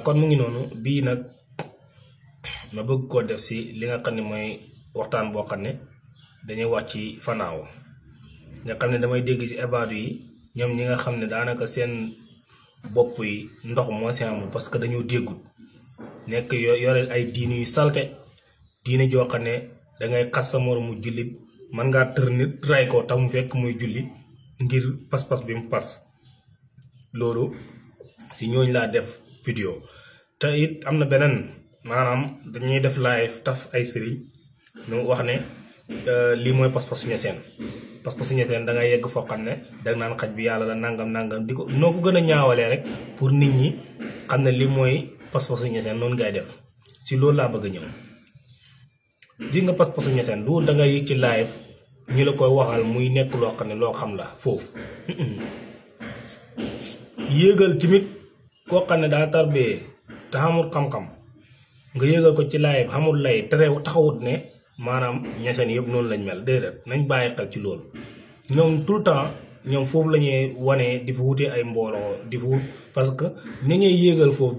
kon mu ngi noonu bii nag ma bëgg koo def si li nga xam ne mooy waxtaan boo xam ne dañuy wax ci fanaaw nga xam ne damay dégg si ibaadu yi ñoom ñi nga xam ne daanaka seen bopp yi ndox moo si amul parce que dañoo déggul nekk yore ay diine yu salte diine joo xam ne dangay xas sa moromu jullit mën ngaa tër nit ray ko tam fekk muy julli ngir pas-pas bi mu pas loolu si ñooñu laa def vidéo te it am na beneen maanaam dañuy def live taf ay sëriñ ñu wax ne lii mooy pas-pasu ñeseen pas-pasu ñeseen da ngay yegg foo xam ne dag naan xaj bi yàlla la nangam di ko noo ko gën a ñaawalee rek pour nit ñi xam ne lii mooy pas-pasu ñeseen noonu ngay def si loolu laa bëgg a ñëw di nga pas-pasu ñeseen du da ngay yëg ci live ñu la koy waxal muy nekk loo xam ne loo xam la foofu yéegal tamit koo xam ne daa tarbee te xamul xam-xam nga yéegal ko ci live xamul lay tere taxawut ne maanaam ñeseen yëpp noonu lañ mel déedéet nañ bàyyi xel ci loolu ñoom tout le temps ñoom foofu la ñuy wane di fa wutee ay mbooloo di fa wut parce que ña ñuy yéegal foofu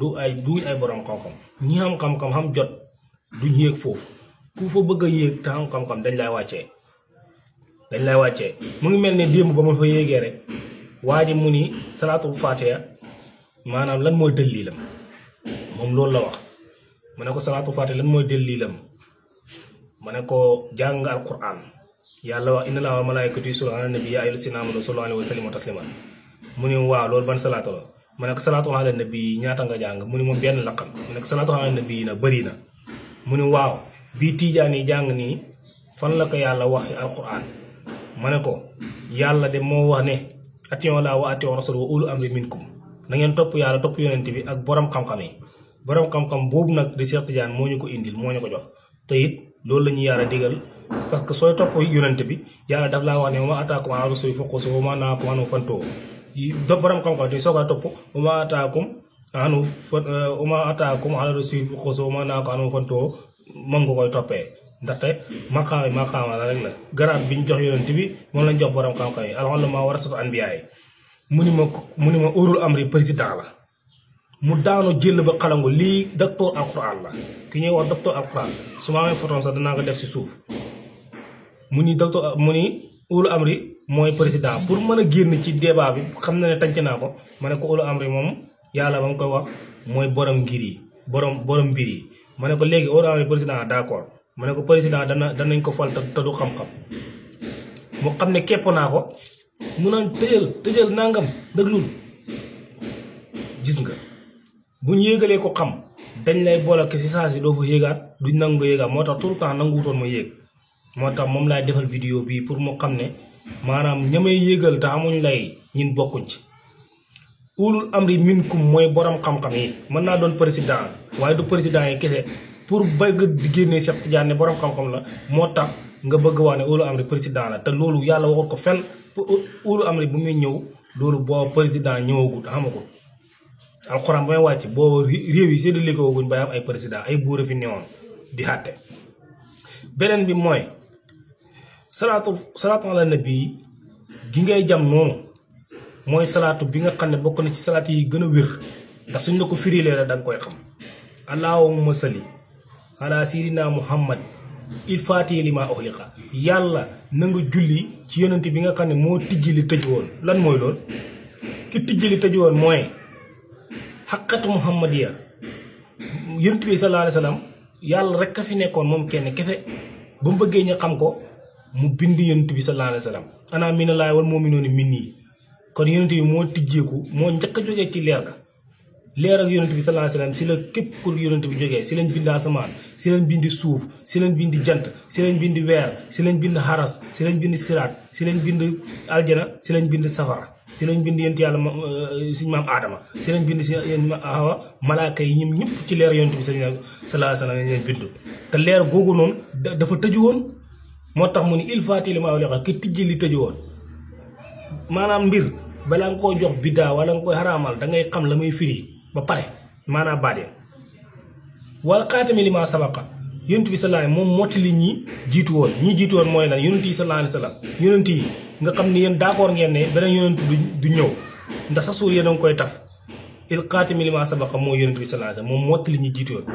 duñ ay borom xam-xam ñi xam xam-xam xam jot duñ yéeg foofu ku fa bëgg a yéeg te xam xam-xam dañ lay wàccee mu ngi mel ne démb ba ma fa yéegee rek waa ji mu ni salaatul fatiha maanaam lan mooy dalilam moom loolu la wax ma ne ko salaatul fatiha lan mooy dalilam ma ne ko jàng alquran yàlla wax inna laaha wa malaa'ikatahu yusalluuna ala nabi yaa ayyuhallazina aamanu sallu alayhi wa sallimu tasliman mu ni waaw loolu ban salaatu la ma ne ko salaatu ala nabi ñaata nga jàng mu ni moom benn la xam ma ne ko salaatu ala nabi na bëri na mu ni waaw bii tiijaan yi jàng nii fan la ko yàlla wax si alquran ma ne ko yàlla de moo wax ne atii'u llaaha wa atii'u rasuula wa ulul amri minkum na ngeen topp yàlla topp yonent bi ak borom xam-xam yi borom xam-xam boobu nag di Cheikh Tidiane moo ñu ko indil moo ñu ko jox te it loolu la ñuy yàlla digal parce que sooy topp yonent bi yàlla daf laa wax ne wa maa ataakum ani rasuuli faxuzuuhu wa maa nahaakum anhu fantahuu borom xam-xam di soog a topp wa maa ataakum ani rasuuli faxuzuuhu wa maa nahaakum anhu fantahuu moom nga koy toppee ndaxte maqaama la rek la garaat bi ñu jox yonent bi moom lañ jox borom xam-xam yi al-ulamaa warasatul anbiyaa yi mu ni ma ulul amri président la mu daanu jël ba xalangu lii docteur alquran la ki ñuy wax docteur alquran su ma amee photom sax danaa ko def si suuf mu ni ulul amri mooy président pour mën a génn ci débat bi xam na ne tànc naa ko ma ne ko ulul amri moom yàlla ba mu koy wax mooy borom ngir yi borom mbir yi ma ne ko léegi ulul amri président d'accord ma ne ko président danañ ko fal te du xam-xam mu xam ne képp naa ko mu naan tëjal nangam déglul gis nga bu ñu yéegalee ko xam dañ lay boole si saa si doo fa yéegaat duñ nangu nga yéegaat moo tax tout le temps nanguwutoon ma yéeg moo tax moom laay defal vidéo bii pour mu xam ne maanaam ñamay yéegal te amuñ lay ñin bokkuñ ci ulul amri minkum mooy borom xam-xam yi mën naa doon président waaye du président yi kese pour bëgg di génnee Cheikh Tidiane ne borom xam-xam la moo tax nga bëgg wax ne ulul amri président la te loolu yàlla waxul ko fenn ulul amri bu muy ñëw loolu boo président ñëwagut xamagut alxuraan ba may wàcc boobu réew yi séddale ko wuñ bay am ay président ay buur fi newoon di xàtte beneen bi mooy salaatu ala nabi gi ngay jam noonu mooy salaatu bi nga xam ne bokk na ci salaatu yi gën a wér ndax suñ la ko firilee rek da nga koy xam allahumma salli ala sayyidina muhammad il faatihi lima uxliqa yàlla na nga julli ci yonent bi nga xam ne moo tijji li tëj woon lan mooy loolu ki tijji li tëj woon mooy xaqatu muhammadiya yonent bi sallallahu alayhi wa sallam yàlla rek a fi nekkoon moom kenn kese ba mu bëggee ñu xam ko mu bind yonent bi sallallahu alayhi wa sallam ana minallaahi wal mu'minuuna minnii kon yonent bi moo tijjeeku moo njëkk a jógee ci leer ga leer ak yonent bi sallallahu alayhi wa sallam si la képp ku yonent bi jógee si lañ bind asamaan si lañ bindi suuf si lañ bindi jant si lañ bindi weer si lañ bind xaras si lañ bind siraat si lañ bind aljana si lañ bind safara si lañ bind yonent yàlla suñu maam aadama si lañ bind si awa malaaka yi ñoom ñëpp ci leer yonent bi sallallahu alayhi wa sallam lañ leen bind te leer googu noonu dafa tëju woon moo tax mu ni il faati li maa wala ki tijji li tëju woon maanaam mbir balaa nga koo jox biddaa wala nga koy xaraamal da ngay xam la muy firi ba pare maanaam baade wala xaatami li maa sabaqa yonent bi sallallahu alayhi moom mottali ñi jiitu woon mooy lan yonent yi sallallahu alayhi wa sallam yonent yi nga xam ne yéen d'accord ngeen ne beneen yonent du ñëw ndax sa suur yéen a ngi koy taf il xaatimi li ma sabaqa mooy yonent bi sallallahu alayhi wasallam moom mottali ñu jiitu yoon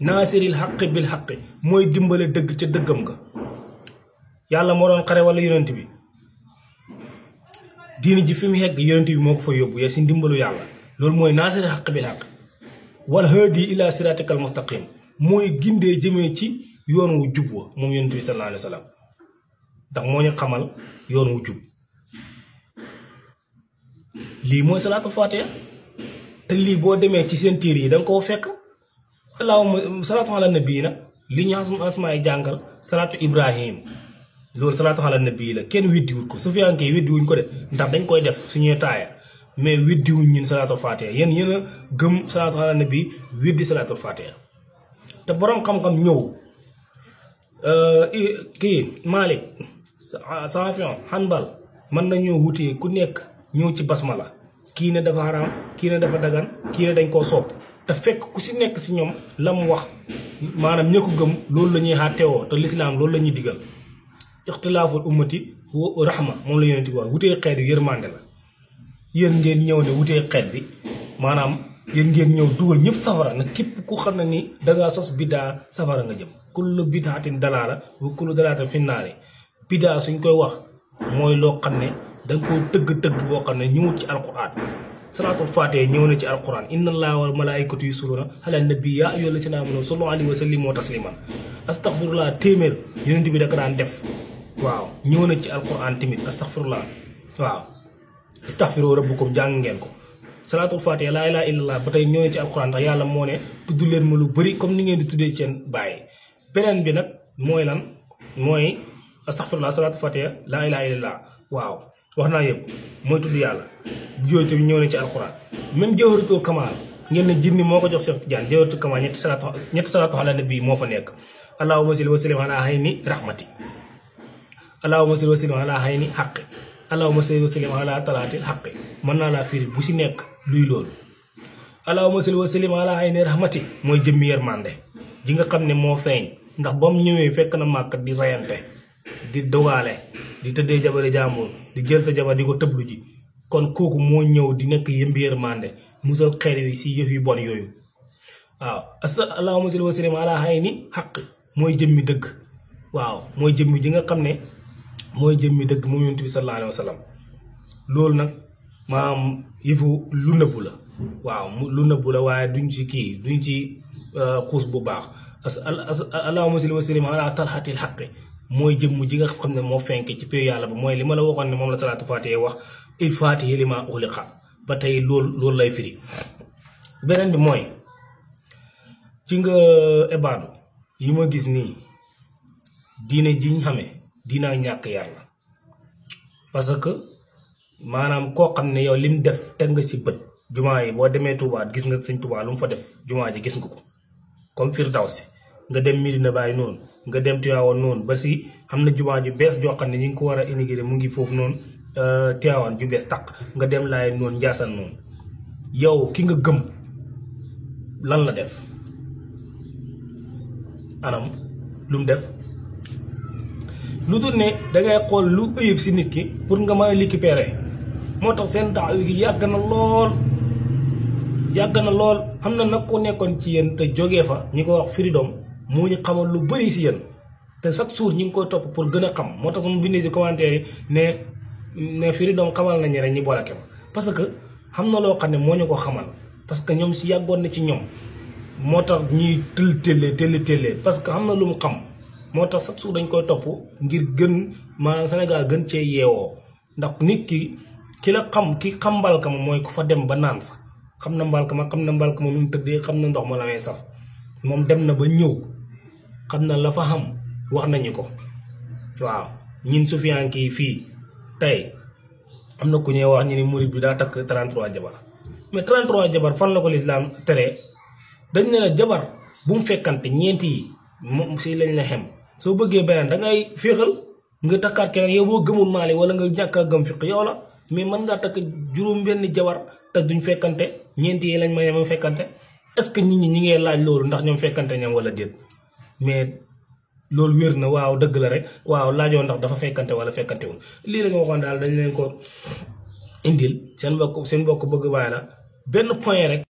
naasiril xaqi bil xaqi mooy dimbale dëgg ca dëggam nga yàlla moo doon xare wala yonent bi diini ji fi mu xegg yonent bi moo ko fa yóbbu ya si ndimbalu yàlla loolu mooy naasiril xaqi bil xaqi wal haadi ila siratikal mustaqim mooy gindee jëmee ci yoon wu jub wa moom yonent bi sallallahu alayhi wasallam ndax moo ñu xamal yoon wu jub lii mooy salaatul fatiha te lii boo demee ci seen téere yi da nga koo fekk allahumma salaatu ala nabi nag li ñu asmaay jàngal salaatu ibrahim loolu salaatu ala nabi la kenn weddiwul ko sufiyanke yi weddiwuñ ko de ndax dañ koy def suñuy taaya mais weddiwuñ ñun salaatul fatiha yéen a gëm salaatu ala nabi weddi salaatul fatiha te borom xam-xam ñëw kii Malik Saafiyon Hanbal mën nañoo wutee ku nekk ñëw ci basmala kii ne dafa xaraam kii ne dafa dagan kii ne dañ koo sopp te fekk ku si nekk si ñoom la mu wax maanaam ña ko gëm loolu la ñuy xàtteewoo te lislaam loolu la ñuy digal ixtilaaful ummati rahma moom la yonent bi wax wutee xeet yi yërmande la yéen ngeen ñëw ne wutee xeet bi maanaam yéen ngeen ñëw dugal ñëpp safara nag képp ku xam ne ni dangaa sos biddaa safara nga jëm kullu bidaatin dalaala wa kullu dalaalatin fi naari biddaa suñ koy wax mooy loo xam ne danga ko tëgg boo xam ne ñëwut ci alquran salaatul faatiha ñëw na ci alquran inna allaha wa malaikatu yusalluna ala nabi ya ayyuha allazina amanu sallu alayhi wa sallimu tasliman astaghfirullah téeméer yonent bi da ko daan def waaw ñëw na ci alquran tamit astaghfirullah waaw astaghfiru rabbukum jàng ngeen ko salaatul faatiha laa ilaaha illallah ba tey ñëw na ci alquran ndax yàlla moo ne tudd leen ma lu bëri comme ni ngeen di tuddee seen bàyyi beneen bi nag mooy lan mooy astaghfirullah salaatul faatiha laa ilaaha illallah waaw wax naa yëpp mooy tudd yàlla yooyu tamit ñëw na ci alquran même jawharatul kamal ngeen ne jinni moo ko jox Cheikh Tidiane jawharatul kamal ñetti salaatu ala nabi moo fa nekk allahumma salli wa sallim ala hayni rahmati allahumma salli wa sallim ala hayni haqqi allahumma salli wa sallim ala talaatil haqqi mën naa laa firi bu si nekk luy loolu allahumma salli wa sallim ala hayni rahmati mooy jëmmi yërmande ji nga xam ne moo feeñ ndax ba mu ñëwee fekk na màkk di reyante di dogaale di tëddee jabari jàmbur di jël sa jabar di ko tëblu ji kon kooku moo ñëw di nekk yëmbi yërmande musal xeet yi si yëf yu bon yooyu waaw allahumma salli wa sallim ala hayni haqqi mooy jëmmi dëgg waaw mooy jëmmi ji nga xam ne mooy jëmmi dëgg moom yonent bi sallallahu alayhi wa sallam loolu nag maanaam yëfu lu nëbbu la waaw lu nëbbu la waaye duñ ci kii duñ ci xuus bu baax allahumma salli wa sallim ala talhatil haqqi mooy jëmm ji nga xam ne moo fenk ci péyu yàlla ba mooy li ma la waxoon ne moom la salaatu faatiha wax il faatihi li ma uxliqa ba tey loolu lay firi beneen bi mooy ci nga ibaadu yi ma gis nii diine jiñ xamee diinaa ñàkk yàlla parce que maanaam koo xam ne yow lim def teg nga si bët jumaa yi boo demee Touba gis nga sëñ Touba lu mu fa def jumaa ji gis nga ko comme Firdawsi nga dem Medina Baye noonu nga dem Tivaouane noonu ba si am na jumaa ju bees joo xam ne ñu ngi ko war a inauguré mu ngi foofu noonu Tivaouane ju bees tàq nga dem laay noonu Njaasaan noonu yow ki nga gëm lan la def anam lu mu def lu dul ne dangay xool lu ëyëb si nit ki pour nga mën a récupérer moo tax seen daaw gi yàgg na lool xam na nag ko nekkoon ci yéen te jógee fa ñi ko wax freedom moo ñu xamal lu bëri si yéen te chaque jour ñi ngi koy topp pour gën a xam moo tax mu bindee si commentaire yi ne freedom xamal nañu rek ñi boolake ma parce que xam na loo xam ne moo ñu ko xamal parce que ñoom si yàggoon na ci ñoom moo tax ñuy tëll parce que xam na lu mu xam moo tax chaque jour dañ koy topp ngir gën maanaam Sénégal gën cee yeewoo ndax nit ki la xam ki xam mbalka ma mooy ku fa dem ba naan fa xam na mbalka ma nu mu tëddee xam na ndox ma la may saf moom dem na ba ñëw xam na la fa xam wax nañu ko waaw ñin sufiyanke yi fii tey am na ku ñuy wax ñu ni murid bi daa takk 33 jabar mais 33 jabar fan la ko lislaam tere dañ ne la jabar bu mu fekkante ñeenti yi moom si lañ la xem soo bëggee beneen da ngay féexal nga takkaat keneen yow boo gëmul maali wala nga ñàkk a gëm fiq yow la mais mën ngaa takk juróom benn jabar te duñ fekkante ñeenti yi lañ ma yem fekkante est-ce que nit ñi ñi ngee laaj loolu ndax ñoom fekkante ñoom wala déet mais loolu wér na waaw dëgg la rek waaw laajoo ndax dafa fekkante wala fekkante woon lii la nga waxoon daal dañ leen ko indil seen bokk bëgg baay la benn point rek